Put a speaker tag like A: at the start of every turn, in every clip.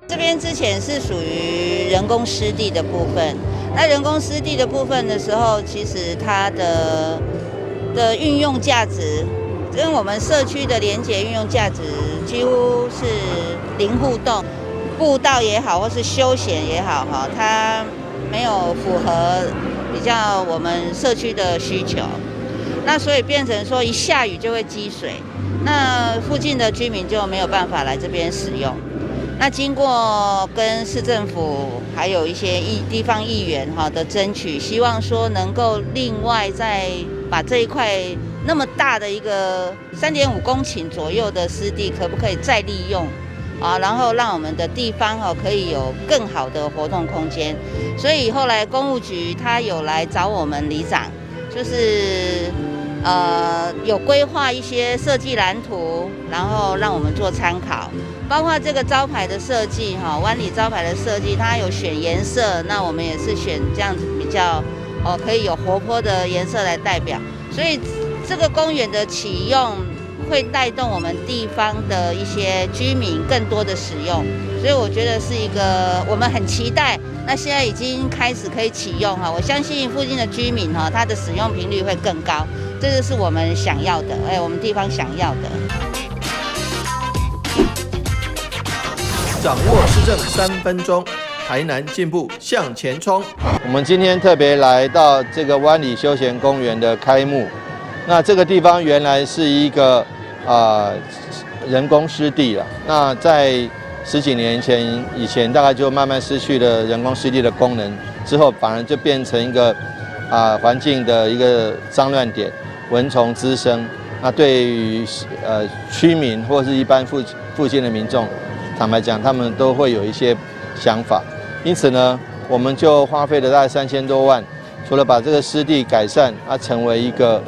A: 這邊之前是屬於人工濕地的部分，那人工濕地的部分的時候，其實它的運用價值，跟我們社區的連結運用價值幾乎是零互動，步道也好，或是休閒也好，哈，它沒有符合比較我們社區的需求，那所以變成說一下雨就會積水，那附近的居民就沒有辦法來這邊使用。那經過跟市政府還有一些地方議員哈的爭取，希望說能夠另外再把這一塊那麼大的一個3.5公頃左右的濕地，可不可以再利用啊？然後讓我們的地方哦可以有更好的活動空間。所以後來工務局他有來找我們里長，就是有規劃一些設計藍圖，然後讓我們做參考。包括這個招牌的設計，哈，灣里招牌的設計，它有選顏色，那我們也是選這樣子比較，哦，可以有活潑的顏色來代表。所以這個公園的啟用，會帶動我們地方的一些居民更多的使用，所以我覺得是一個我們很期待。那現在已經開始可以啟用哈，我相信附近的居民哈，他的使用頻率會更高，這個是我們想要的，哎，我們地方想要的。
B: 掌握市政3分鐘，台南進步向前衝。
C: 我們今天特別來到這個灣里休閒公園的開幕。那這個地方原來是一個人工濕地了。那在十幾年前以前，大概就慢慢失去了人工濕地的功能，之後反而就變成一個環境的一個髒亂點，蚊蟲滋生。那對於區民或是一般附近的民眾，坦白講，他們都會有一些想法。因此呢，我們就花費了大概3000多萬，除了把這個濕地改善，它成為一個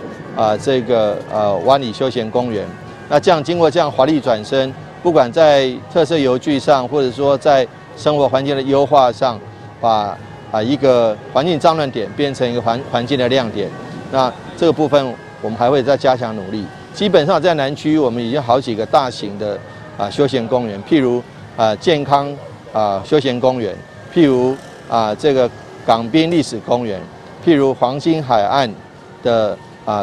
C: 這個灣里休閒公園。那這樣經過這樣華麗轉身，不管在特色遊具上，或者說在生活環境的優化上，把一個環境髒亂點變成一個環境的亮點。那這個部分我們還會再加強努力。基本上在南區，我們已經好幾個大型的休閒公園，譬如健康休閒公園，譬如這個港濱歷史公園，譬如黃金海岸的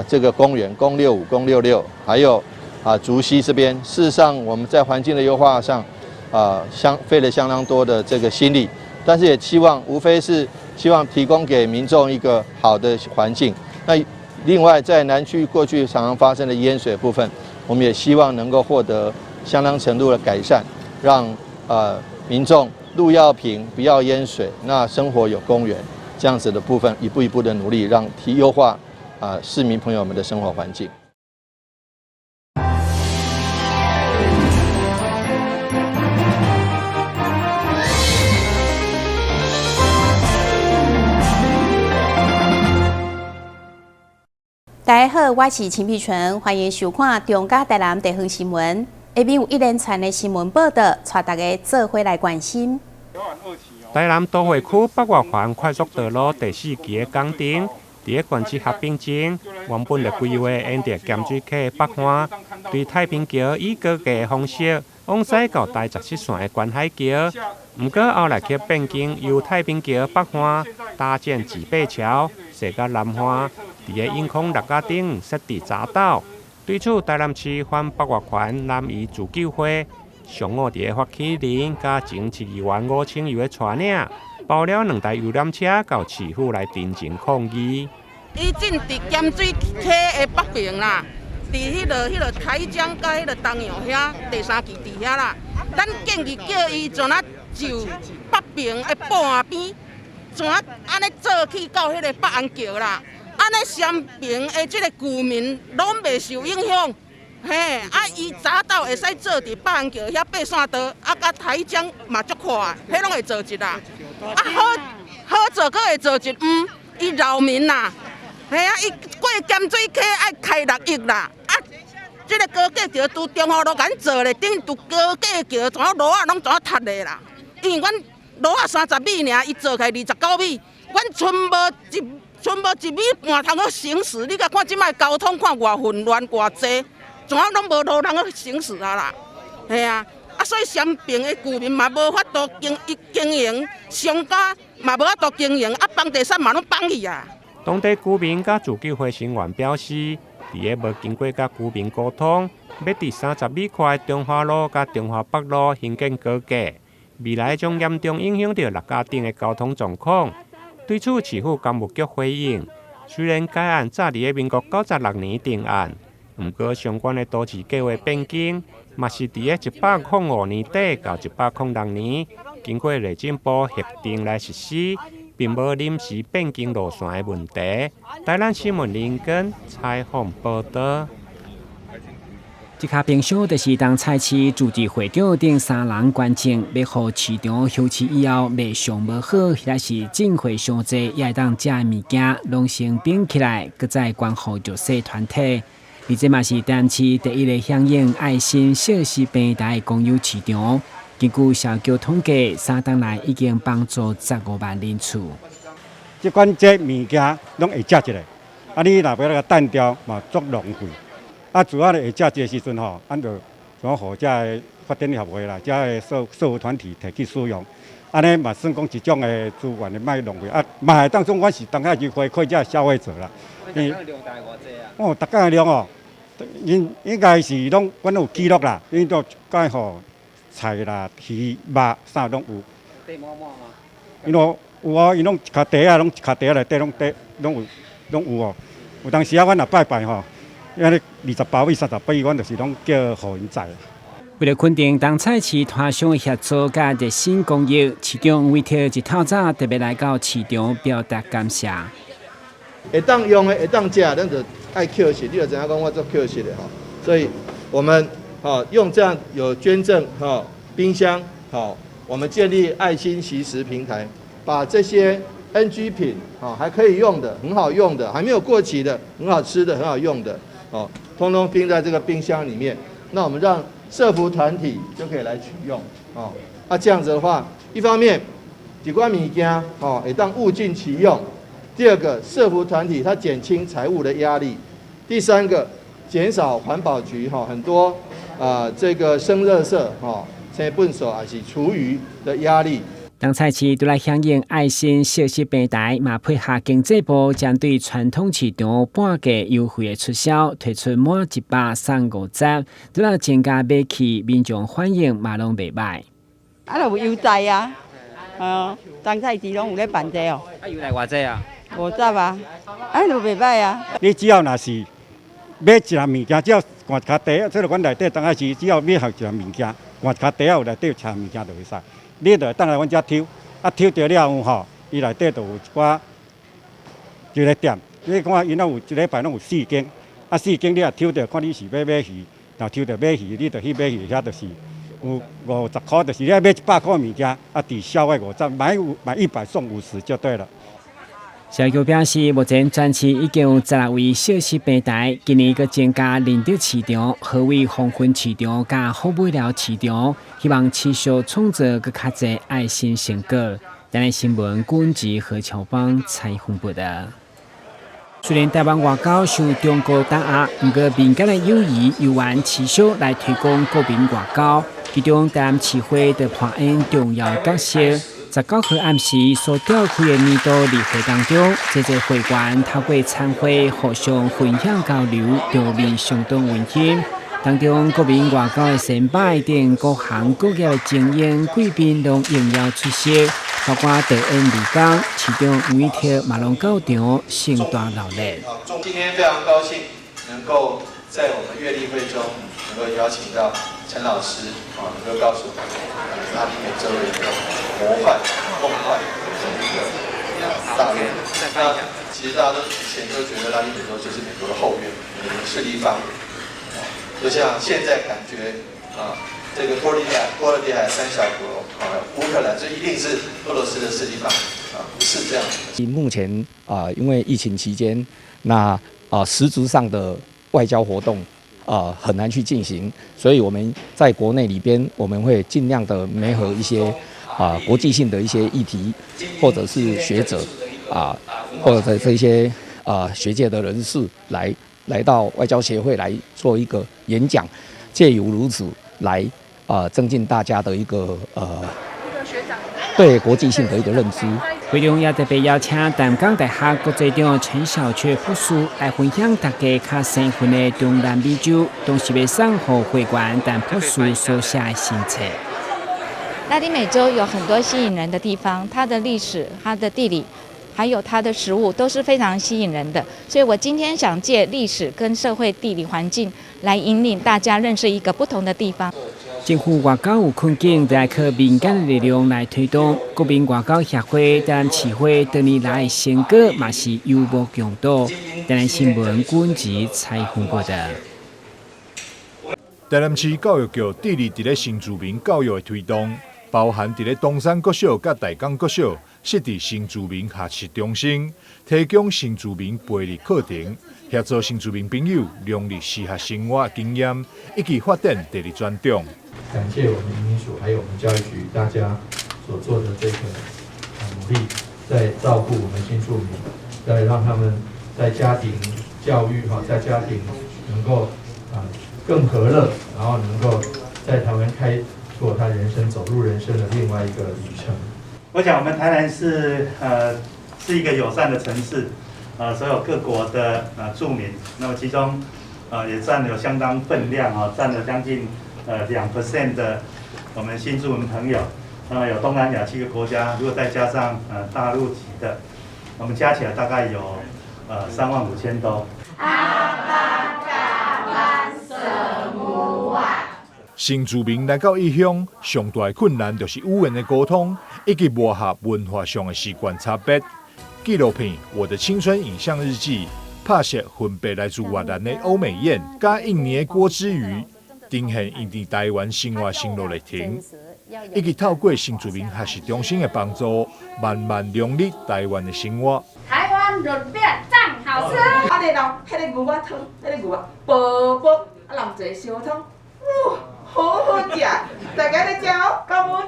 C: 這個公園，公65、公66，還有竹溪這邊。事實上，我們在環境的優化上，費了相當多的這個心力，但是也期望，無非是希望提供給民眾一個好的環境。那另外，在南區過去常常發生的淹水部分，我們也希望能夠獲得相當程度的改善，讓民眾路要平，不要淹水，那生活有公園這樣子的部分，一步一步的努力，讓提優化市民朋友們的生活環境。
D: 大家好，我是陳碧純，歡迎收看中嘉台南地方新聞。下面有一連串的新聞報道，帶大家做伙來關心。
E: 台南都會區北外環快速道路第四期的工程，佇咧縣市合併前，原本就規劃沿著鹹水溪北岸，對太平橋以高架的方式往西到台17線的觀海橋。毋過後來卻變更由太平橋北岸搭建脊背橋，踅到南岸，佇咧永康六甲頂設置閘道。對此，台南市反北外環南移自救會上午佇咧發起人佮前市議員吳清友的帶領，包了兩台遊覽車到市府來陳情抗議。
F: 伊進佇鹹水溪的北邊啦，佇彼個台江佮彼個東洋遐第三期佇遐啦。咱建議叫伊怎啊就北邊的半邊，怎啊按呢做去到彼個北安橋啦。按呢雙爿的這個居民攏袂受影響，嘿，啊，伊閘道會使做佇北安橋遐爬山道，啊，佮台江嘛足闊，彼攏會做一啦。啊，好好做，閣會做一，伊擾民啦，嘿啊，伊過鹹水溪愛開6億啦，啊，這個高架橋拄中湖路共做咧，等於拄高架橋，怎路仔攏怎塌咧啦？因為阮路仔30米爾，伊做起來29米，阮賰無1.5米通好行駛，你共看這擺交通看偌混亂偌濟，怎啊攏無路通好行駛啊啦？嘿啊，啊，所以雙爿的居民嘛無法度經營，商家嘛無法度經營，啊，房地產嘛攏放去啊。
E: 當地居民佮自救會成員表示，佇个無經過佮居民溝通，欲佇32塊中華路佮中華北路興建高架，未來將嚴重影響著六甲頂的交通狀況。對此，市府工務局回應，雖然該案早佇个民國96年定案，毋過相關的都市計畫變更，嘛是佇个105年底到106年，經過內政部核定來實施，並無臨時變更路線的問題。台南新聞林根採訪報導。
G: 這跤冰箱就是東菜市自治會長等三人捐贈，欲予市場休市以後賣相無好，或者是進貨傷濟，也會當食的物件，攏先冰起來，閣再捐予弱勢團體。而這嘛是台南市第一個響應愛心惜食平台的公有市場。根據社局統計，3冬來已經幫助15萬人次。
H: 這款這物件攏會食一下，啊，你若欲來共擲掉嘛，足浪費。啊，主要咧會食這個時陣吼，咱就怎予遮个發展協會啦，遮个社福團體提去使用，按呢嘛算講一種的資源的莫浪費。啊，嘛會當講阮是當下去回饋遮消費者啦。
I: 逐工量大概偌濟啊？
H: 哦，逐工的量哦，應該是攏阮有記錄啦，𪜶都該予菜啦、魚、肉啥攏有。
I: 綴滿滿嗎？𪜶
H: 攏有哦，𪜶攏一跤袋仔，攏一跤袋仔內底攏綴，攏有，攏有哦。有當時啊，阮若拜拜吼，按呢20包米、30包米，阮就是攏叫予𪜶載。
G: 為了肯定東菜市攤商的協助佮熱心公益，市長委託一透早特別來到市場表達感謝。
C: 會當用的，會當食，咱就愛抾拾，你就知影講我足抾拾的吼。所以，我們用這樣有捐贈冰箱，好，我們建立愛心惜食平台，把這些 NG 品，還可以用的、很好用的、還沒有過期的、很好吃的、很好用的，哦，通通冰在這個冰箱裡面。那我們讓社福團體就可以來取用，哦，那這樣子的話，一方面這寡物件，哦，會當物盡其用；第二個，社福團體它減輕財務的壓力；第三個，減少環保局哈很多啊這個生垃圾哈，生糞埽還是廚餘的壓力。
G: 東菜市除來響應愛心惜食平台，嘛配合經濟部針對傳統市場半價優惠的促銷，推出滿100送50，除了增加買氣，民眾反應嘛攏袂䆀。
J: 啊，就有優待啊，哦，東菜市攏有咧辦這哦。
I: 啊，優待偌濟啊？50
J: 啊，啊，就袂䆀啊。
H: 你只要若是買一項物件，只要換一跤袋仔，這個阮內底東菜市，只要買予一項物件，換一跤袋仔有內底有車物件就會使。你就會當來阮遮抽，啊抽著了後吼，伊內底就有一寡一个店，你看𪜶攏有一禮拜攏有四間，啊四間你若抽著，看你是欲買魚，若抽著買魚，你就去買魚，遐就是有50箍，就是你愛買100箍物件，啊抵消的50，買100送50就對了。
G: 社局表示，目前全市已經有16位惜食平台，今年閣增加仁德市場、河尾黃昏市場佮福尾寮市場，希望持續創造閣較濟愛心成果。台南新聞軍籍何喬芳採訪報道。雖然台灣外交受中國打壓，毋過民間的友誼猶原持續來推廣國民外交。其中，台南市會就扮演重要角色。19號暗時所召開的年度例會當中，這濟會員透過餐會互相分享交流，場面相當溫馨。當中，國民外交的先輩等各行各業的精英貴賓攏應邀出席，包括導演李剛、市長黃偉哲嘛攏到場盛大鬧熱。
C: 今天非常高興能夠在我們月例會中能夠邀請到陳老師啊，能夠告訴我們拉丁美洲的一個魔幻、夢幻的一個大陸。那其實大家都以前都覺得拉丁美洲就是美國的後院，美國勢力範圍。就像現在感覺啊，這個波羅的海三小國啊，烏克蘭這一定是俄羅斯的勢力範圍啊，不是這樣。
K: 目前啊，因為疫情期間，那啊實質上的外交活動啊很難去進行，所以我們在國內裡邊，我們會盡量的媒合一些啊國際性的一些議題，或者是學者啊，或者這些啊學界的人士來到外交協會來做一個演講，借由如此來增進大家的一個對國際性的一個認知。
G: 會中也特別邀請淡江大學國際長陳小雀博士來分享大家較生份的中南美洲，同時欲送予會員陳博士所寫的新冊。
L: 拉丁美洲有很多吸引人的地方，它的歷史、它的地理，還有它的食物都是非常吸引人的。所以我今天想借歷史跟社會地理環境來引領大家認識一個不同的地方。
G: 政府外交有困境，就愛靠民間的力量來推動。國民外交協會、台南市會多年來的成果嘛是有目共睹。台南新聞軍籍採訪報道。
M: 台南市教育局致力佇咧新住民教育的推動，包含佇咧東山國小佮大港國小設置新住民學習中心，提供新住民培育課程，協助新住民朋友融入視學生活經驗，以及發展第二專長。
C: 感謝我們移民署還有我們教育局大家所做的這個努力，在照顧我們新住民，在讓他們在家庭教育哈，在家庭能夠更和樂，然後能夠在台灣開拓他人生、走入人生的另外一個旅程。
N: 我想我們台南市是一個友善的城市，所有各國的住民，那麼其中也佔有相當分量啊，佔了將近2% 的我們新住民朋友，那麼有東南亞7個國家，如果再加上大陸籍的，我們加起來大概有3萬5千多。
M: 新住民來到異鄉，上大的困難就是語言的溝通，以及磨合文化上的習慣差別。紀錄片《我的青春影像日記》拍攝分別來自越南的歐美燕，佮印尼的郭之瑜。呈現𪜶佇台灣生活心路歷程，以及透過新住民學習中心的幫助，慢慢融入台灣的生活。
O: 台灣潤餅讚好吃。
F: 啊，然後彼个牛仔湯，彼个牛仔薄薄，啊，淋一个燒湯，哇，好好食！大家咧食哦，感恩。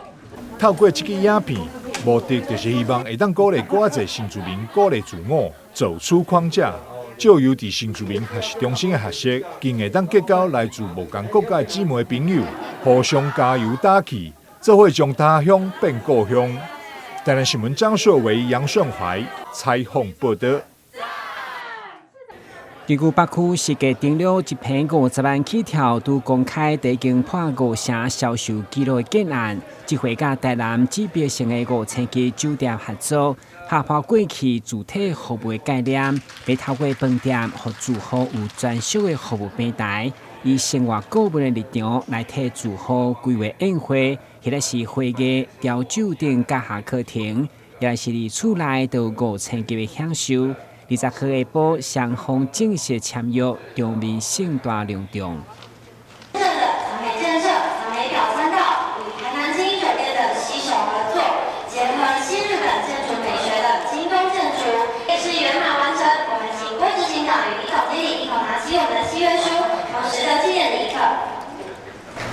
M: 透過這支影片，目的就是希望會當鼓勵閣較濟新住民鼓勵自我，走出框架。藉由佇新住民學習中心的學習，更會當結交來自無仝國家的姊妹朋友，互相加油打氣，做伙將他鄉變故鄉。台南新聞張碩維、楊順懷採訪報道。
G: 根據北區實價登錄一坪50萬起跳，拄公開地經破五成銷售紀錄的建案，這回佮台南指標性的五星級酒店合作，打破過去主體服務的概念，欲透過飯店予住戶有專屬的服務平台，以生活顧問的立場來替住戶規劃宴會，或者是會議、調酒等教學課程，抑是佇厝內都有五星級的享受。20號下晡，雙方正式簽約，場面盛大隆重。
P: 長美建設、長美表參道與台南晶英酒店的攜手合作，結合新日本建築美學的精工建築，也是圓滿完成。我們請郭執行長與李總經理一同拿起我們的契約書，同時的紀念的一刻。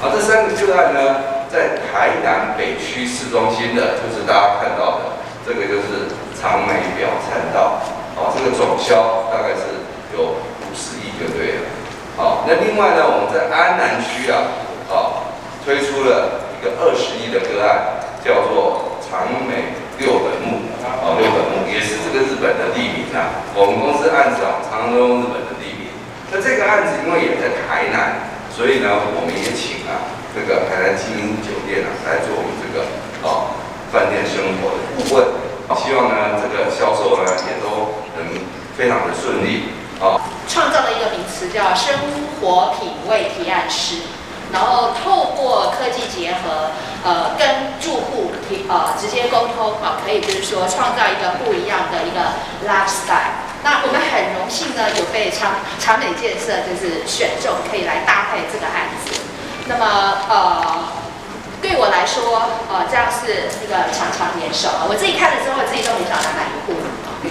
Q: 好，這三個個案呢，在台南北區市中心的，就是大家看到的，這個就是長美表參道。哦，這個總銷大概是有50億就對了。好，那另外呢，我們在安南區啊，推出了一個20億的個案，叫做長美六本木。哦，六本木也是這個日本的地名啊。我們公司案子啊，常常都用日本的地名。那這個案子因為也在台南，所以呢，我們也請啊這個台南晶英酒店啊來做我們這個飯店生活的顧問。希望呢，這個銷售呢也都能非常的順利啊。
R: 創造了一個名詞叫生活品味提案師，然後透過科技結合，跟住戶直接溝通啊，可以就是說創造一個不一樣的一個 lifestyle。那我們很榮幸呢，有被長美建設就是選中，可以來搭配這個案子。那麼對我來說，這樣是那個強強聯手啊！我自己看了之後，自己都很想來買一戶，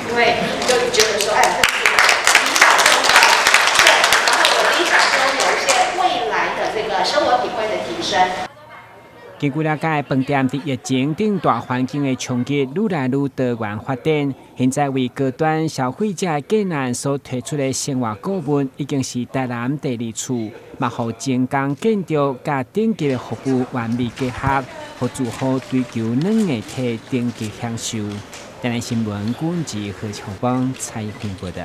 R: 因為就覺得說，哎，這是理想中的，對，然後我理想中有一些未來的這個生活品味的提升。
G: 根據了解，飯店佇疫情等大環境的衝擊，愈來愈多元發展。現在為高端消費者的建案所提出的生活顧問，已經是台南第二處，嘛予精工建築佮頂級的服務完美結合，予住戶追求軟硬體頂級享受。台南新聞郭志何長邦採訪報導。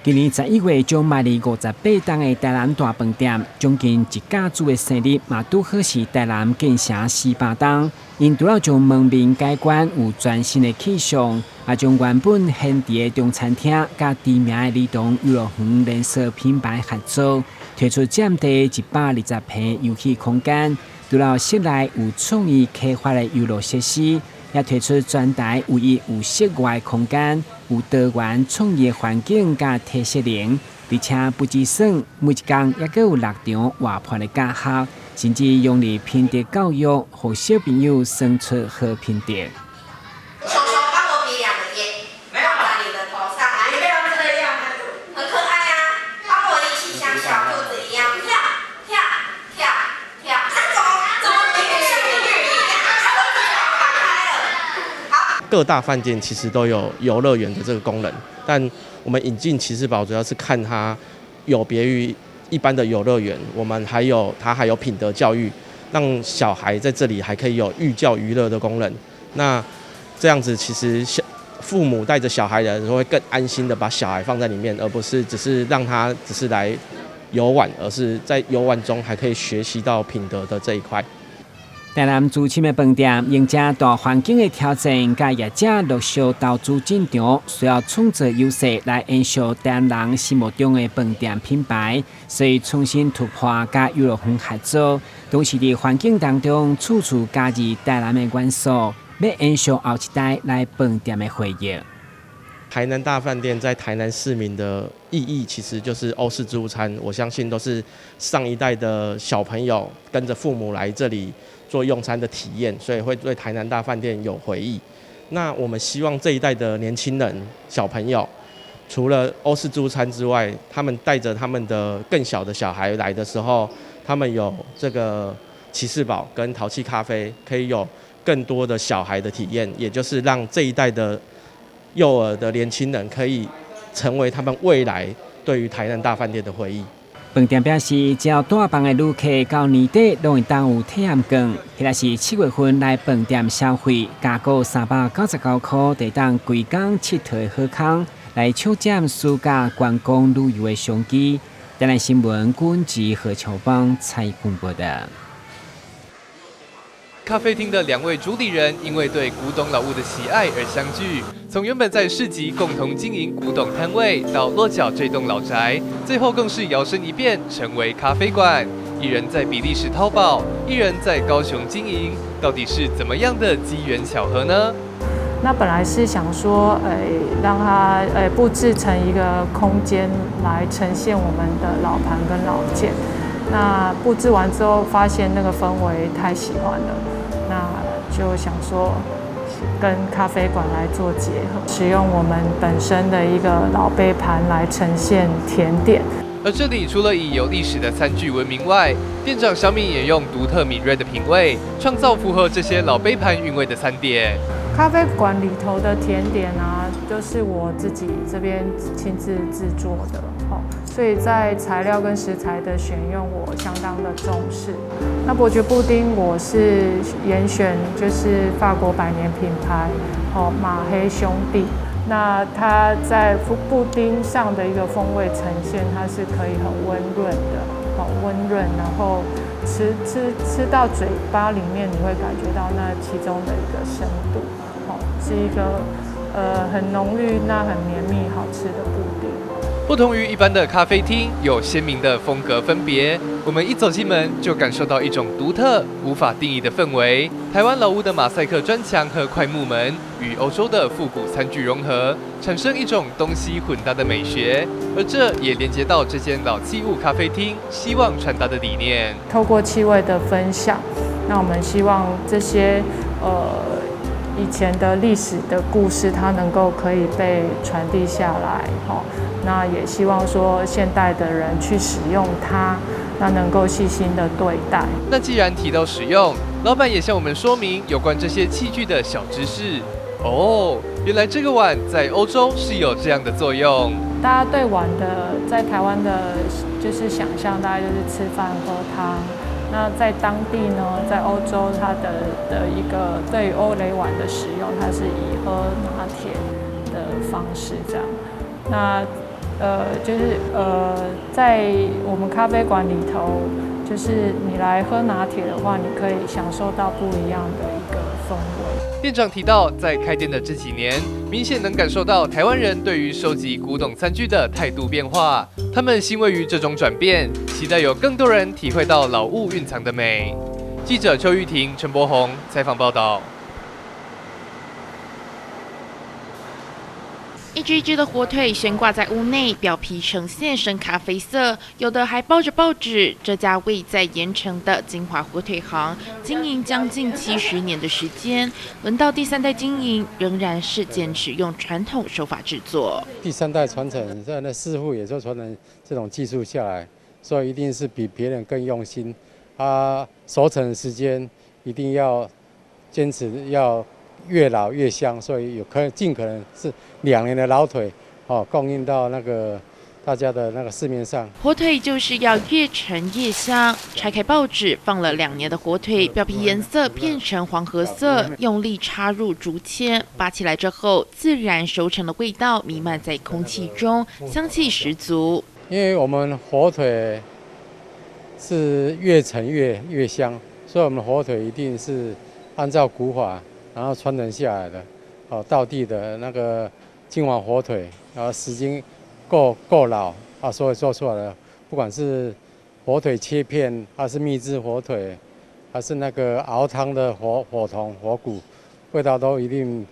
G: 今年11月將邁入58冬的台南大飯店，將近一甲子的生日，嘛拄好是台南建城400冬。𪜶除了將門面改觀有全新的氣象，也將原本現地的中餐廳佮知名的兒童遊樂園連鎖品牌合作，推出佔地120坪遊戲空間。除了室內有創意開發的遊樂設施，也推出全台唯一有室外空間、有多元創意環境佮特色能，而且不止耍，每一工猶閣有六場活潑的教學，甚至融入品德教育，予小朋友生出好品德。
S: 熊熊幫我比兩個耶，沒有在你的頭上，你不要這樣，很可愛啊！幫我一起像小兔子一樣跳跳跳跳，怎麼比像魚一樣？打開了，好。
T: 各大飯店其實都有遊樂園的這個功能，但我們引進騎士堡主要是看它有別於一般的遊樂園，我們還有它還有品德教育，讓小孩在這裡還可以有寓教於樂的功能。那這樣子其實小父母帶着小孩的時候會更安心的把小孩放在裡面，而不是只是讓他只是來遊玩，而是在遊玩中還可以學習到品德的這一塊。
G: 台南資深的飯店迎接大環境的挑戰，佮業者陸續投資進場，需要創造優勢來延續台南人心目中的飯店品牌，所以重新突破佮遊樂園合作，同時佇環境當中處處加入台南的元素，欲延續後一代來飯店的回憶。
T: 台南大飯店在台南市民的意義，其實就是歐式自助餐。我相信都是上一代的小朋友跟着父母來這裡做用餐的體驗，所以會對台南大飯店有回憶。那我們希望這一代的年輕人、小朋友，除了歐式自助餐之外，他們帶着他們的更小的小孩來的時候，他們有這個騎士堡跟陶器咖啡，可以有更多的小孩的體驗，也就是讓這一代的幼兒的年輕人可以成為他們未來對於台南大飯店的回憶。
G: 飯店表示，只要帶房的旅客到年底攏會當有體驗券，彼若是7月份來飯店消費，加購399箍，就會當規工𨑨迌的好康，來搶佔暑假觀光旅遊的商機。台南新聞郭志何秋芳採訪報導。
U: 咖啡廳的兩位主理人因為對古董老物的喜愛而相聚，從原本在市集共同經營古董攤位，到落腳這棟老宅，最後更是搖身一變成為咖啡館。一人在比利時淘寶，一人在高雄經營，到底是怎麼樣的機緣巧合呢？
V: 那本來是想說，讓它佈置成一個空間來呈現我們的老盤跟老件。那佈置完之後，發現那個氛圍太喜歡了。那就想說，跟咖啡館來做結合，使用我們本身的一個老杯盤來呈現甜點。
U: 而這裡除了以有歷史的餐具聞名外，店長小敏也用獨特敏銳的品味，創造符合這些老杯盤韻味的餐點。
V: 咖啡館裡頭的甜點啊，就是我自己這邊親自製作的，所以在材料跟食材的選用，我相當的重視。那伯爵布丁我是嚴選，就是法國百年品牌，馬黑兄弟。那它在布丁上的一個風味呈現，它是可以很溫潤的，好溫潤，然後吃到嘴巴裡面，你會感覺到那其中的一個深度，是一個很濃郁、那很綿密、好吃的布丁。
U: 不同於一般的咖啡廳，有鮮明的風格分別。我們一走進門，就感受到一種獨特、無法定義的氛圍。台灣老屋的馬賽克磚牆和檜木門，與歐洲的復古餐具融合，產生一種東西混搭的美學。而這也連接到這間老器物咖啡廳希望傳達的理念。
V: 透過氣味的分享，那我們希望這些以前的歷史的故事，它能夠可以被傳遞下來，那也希望說現代的人去使用它，那能夠細心的對待。
U: 那既然提到使用，老闆也向我們說明有關這些器具的小知識。哦，原來這個碗在歐洲是有這樣的作用。
V: 大家對碗的在台灣的，就是想象大概就是吃飯喝湯。那在當地呢，在歐洲，它的一個對於歐蕾碗的使用，它是以喝拿鐵的方式這樣。那就是在我們咖啡館裡頭，就是你來喝拿鐵的話，你可以享受到不一樣的一個風味。
U: 店長提到，在開店的這幾年，明顯能感受到台灣人對於收集古董餐具的態度變化。他們欣慰於這種轉變，期待有更多人體會到老物蘊藏的美。記者邱玉婷、陳柏宏採訪報道。
A: 一隻一隻的火腿懸掛在屋內，表皮呈現深咖啡色，有的還包着報紙。這家位在鹽埕的金華火腿行，經營將近70年的時間，輪到第三代經營，仍然是堅持用傳統手法製作。
B: 第三代傳承，在那師傅也就傳承這種技術下來，所以一定是比別人更用心。啊，熟成時間一定要堅持要越老越香，所以有可能盡可能是2年的老腿，哦，供應到那個大家的那個市面上。
A: 火腿就是要越陳越香。拆開報紙，放了2年的火腿，表皮顏色變成黃褐色，用力插入竹籤，拔起來之後，自然熟成的味道彌漫在空氣中，香氣十足。
B: 因為我們火腿是越陳越香，所以我們火腿一定是按照古法，然後傳承下來的，哦，道地的那個金華火腿，然後時間夠老啊，所以做出來的，不管是火腿切片，還是蜜汁火腿，還是那個熬湯的火火筒火骨，味道都一定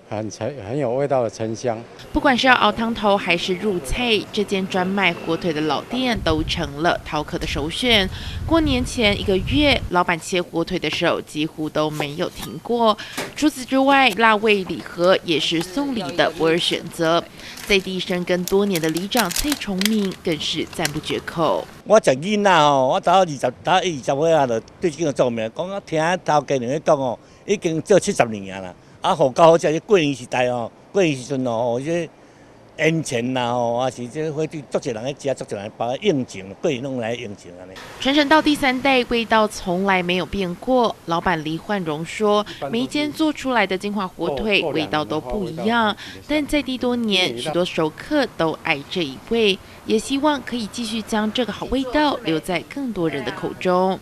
B: 很有味道的陳香。
A: 不管是要熬湯頭還是入菜，這間專賣火腿的老店都成了饕客的首選。過年前一個月，老闆切火腿的手幾乎都沒有停過。除此之外，辣味禮盒也是送禮的不二選擇。在地深耕多年的里長蔡崇明更是讚不絕口。
W: 我食囡仔吼，我頭20歲啊，就對這個做名，講我聽頭家娘咧講哦，已經做70年啊啦。啊，好較好食，這過年時代哦，過年時陣哦，這煙錢啦吼，啊是這火腿，足濟人咧食，足濟人包應景，過年攏來應景按呢。
A: 傳承到第三代，味道從來沒有變過。老闆黎煥榮說，每一間做出來的金華火腿味道都不一樣，但在地多年，許多熟客都愛這一味，也希望可以繼續將這個好味道留在更多人的口中。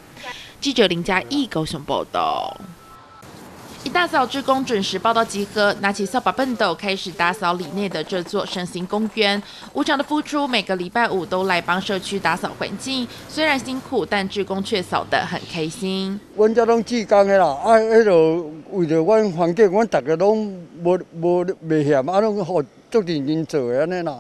A: 記者林嘉義高雄報道。一大早，志工準時報到集合，拿起掃把畚斗開始打掃里內的這座聖心公園。無償的付出，每個禮拜五都來幫社區打掃環境。雖然辛苦，但志工卻掃得很開心。
X: 阮這攏志工的啦，啊，彼落為著阮環境，阮逐个攏無無袂嫌，啊，攏予足認真做的按呢啦。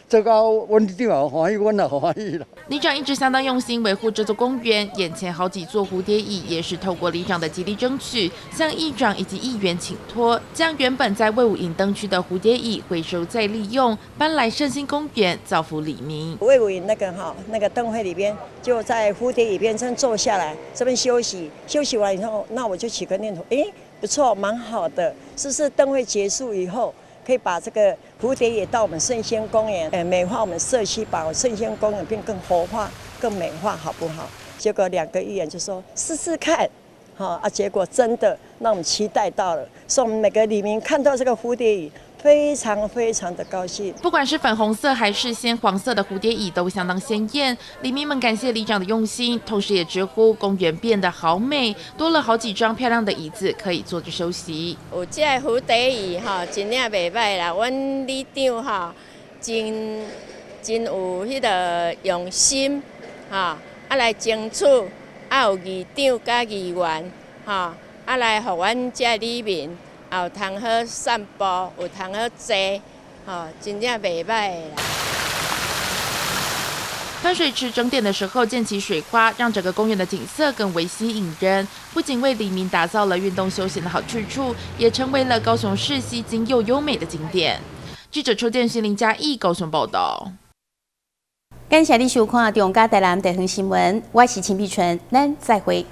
X: 這個阮長也歡喜，阮也歡喜啦。
A: 里長一直相當用心維護這座公園，眼前好幾座蝴蝶椅也是透過里長的極力爭取，向議長以及議員請託，將原本在衛武營燈區的蝴蝶椅回收再利用，搬來聖心公園造福里民。
Y: 衛武營那個哈，那個燈會裡邊，就在蝴蝶椅邊上坐下來，這邊休息，休息完以後，那我就起個念頭，誒，不錯，蠻好的，是不是燈會結束以後，可以把這個蝴蝶椅到我們聖心公園，美化我們社區，把聖心公園變更活化、更美化，好不好？結果兩個議員就說試試看，好啊，結果真的讓我們期待到了，所以我們每個里民看到這個蝴蝶椅，非常非常的高興。
A: 不管是粉紅色還是鮮黃色的蝴蝶椅，都相當鮮豔。里民們感謝里長的用心，同時也直呼公園變得好美，多了好幾張漂亮的椅子可以坐着休息。
Z: 有這個蝴蝶椅吼，真正袂䆀啦。阮里長吼，真有彼個用心吼，啊來爭取，啊有議長佮議員吼，啊來予阮這里民。有通好散步，有通好坐，吼，真正袂䆀啦。
A: 噴水池整點的時候濺起水花，讓整個公園的景色更為吸引人。不僅為里民打造了運動休閒的好去處，也成為了高雄市吸睛又優美的景點。記者邱建勳、林嘉義高雄報道。
D: 感謝你收看《中嘉台南地方新聞》，我是秦碧純，咱再會。